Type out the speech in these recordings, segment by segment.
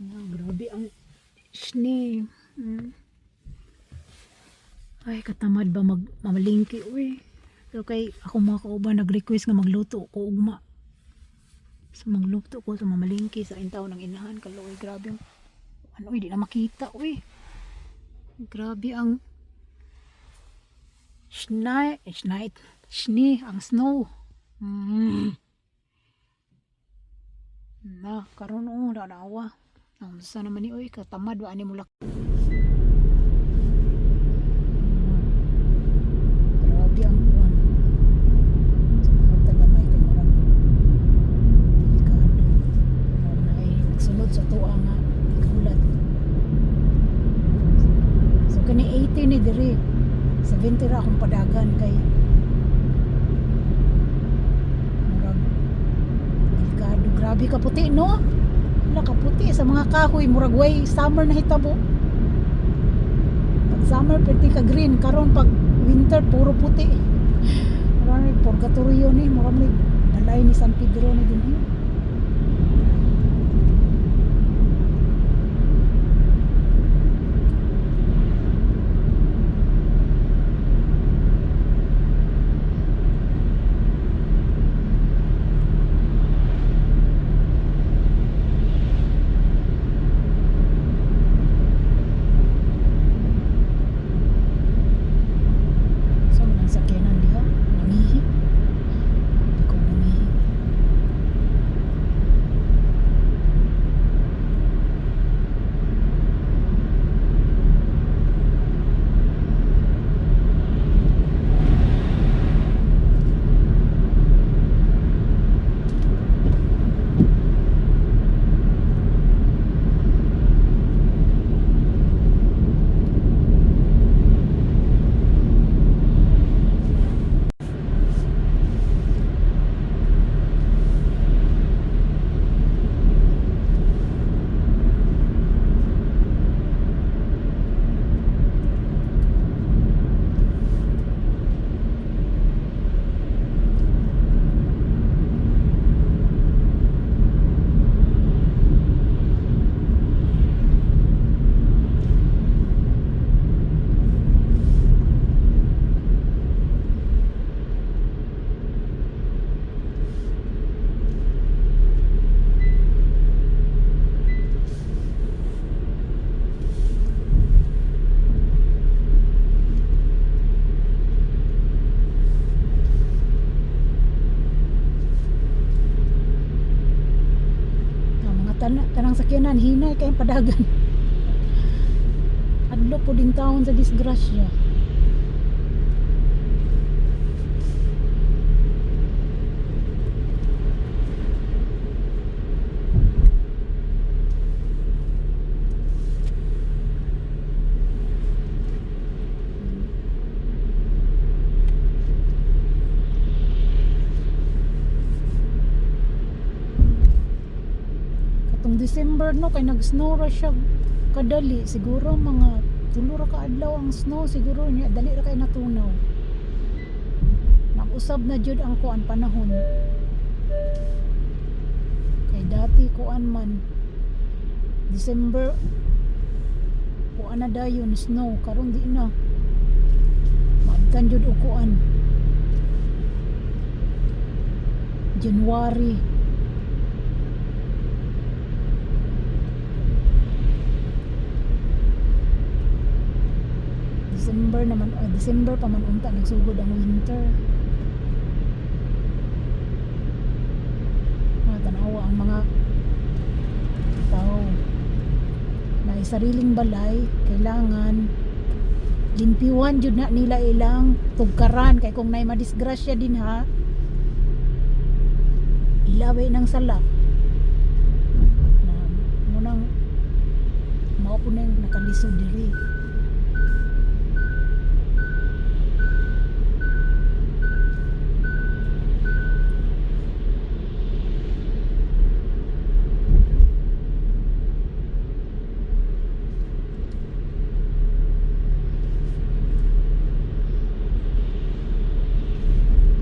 Na, grabe ang Schnee. Ay, katamad ba mag mamalingki, uy. Pero kay ako, mga kauban, nag-request nga magluto ko ugma. So magluto ko sa mamalingki sa intaw ng inahan, kaluoy. Grabe ang ano, uy, di na makita, uy. Grabe ang Schnee, Schnee, Schnee, ang snow. Na, karon oh, nanawa. Ang sa naman ni, uy, katamad wa ani mulak. Grabe ang kuwan. Sa mga tagamay kay murag delikado. Murag na ay nagsulod sa tuwa nga ikahulat. So kani 80 ni diri. 70 ra akong padagan kay murag delikado. Grabe ka puti, no? Wala kaputi sa mga kahoy, murag way summer na hitabo. Pag summer pwede ka green, karon pag winter puro puti. Murag ni purgatorio ni, murag ni balay ni San Pedro ni dinhi. So man ang sakyanan diha, nangihi. Grabe kong nangihi. Ang mga tanang sakyanan hinay kay padagan. Adlo po din taon sa disgrasya. Katong December, no, kay nag-snow ra siya kadali, siguro mga tulo ra ka adlaw ang snow siguro niya, dali ra kay natunaw. Nag-usab na jud ang kuan, panahon. Kay dati kuan man, December kuan na dayon snow, karon di na. Maabtan jud og kuan, January. December naman, December pa man unta nagsugod ang winter. Mga tanawa ang mga tao na sariling balay, kailangan limpiwan jud na nila ilang tugkaran kay kung nay madisgrasya din ha, ilaway ng sala na munang mao po na yung nakalisod diri.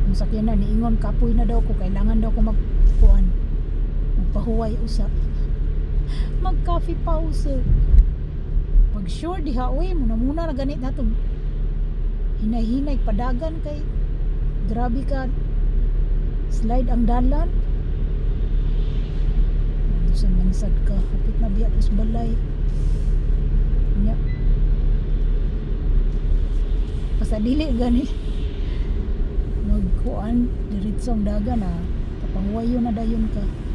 Ang sakyanan niingon kapoy na daw ko, kailangan daw ko magkuan, magpahuway usa. Mag coffee pause. Pag sure diha uy, muna muna na ganit nato. Hinay-hinay padagan kay grabe ka slide ang dalan. Ano sa mansad ka, hapit na biya ko sa balay. Nya. Basta dili gani magkuan, diretso ang dagan na, kapahuwayo na dayon ka.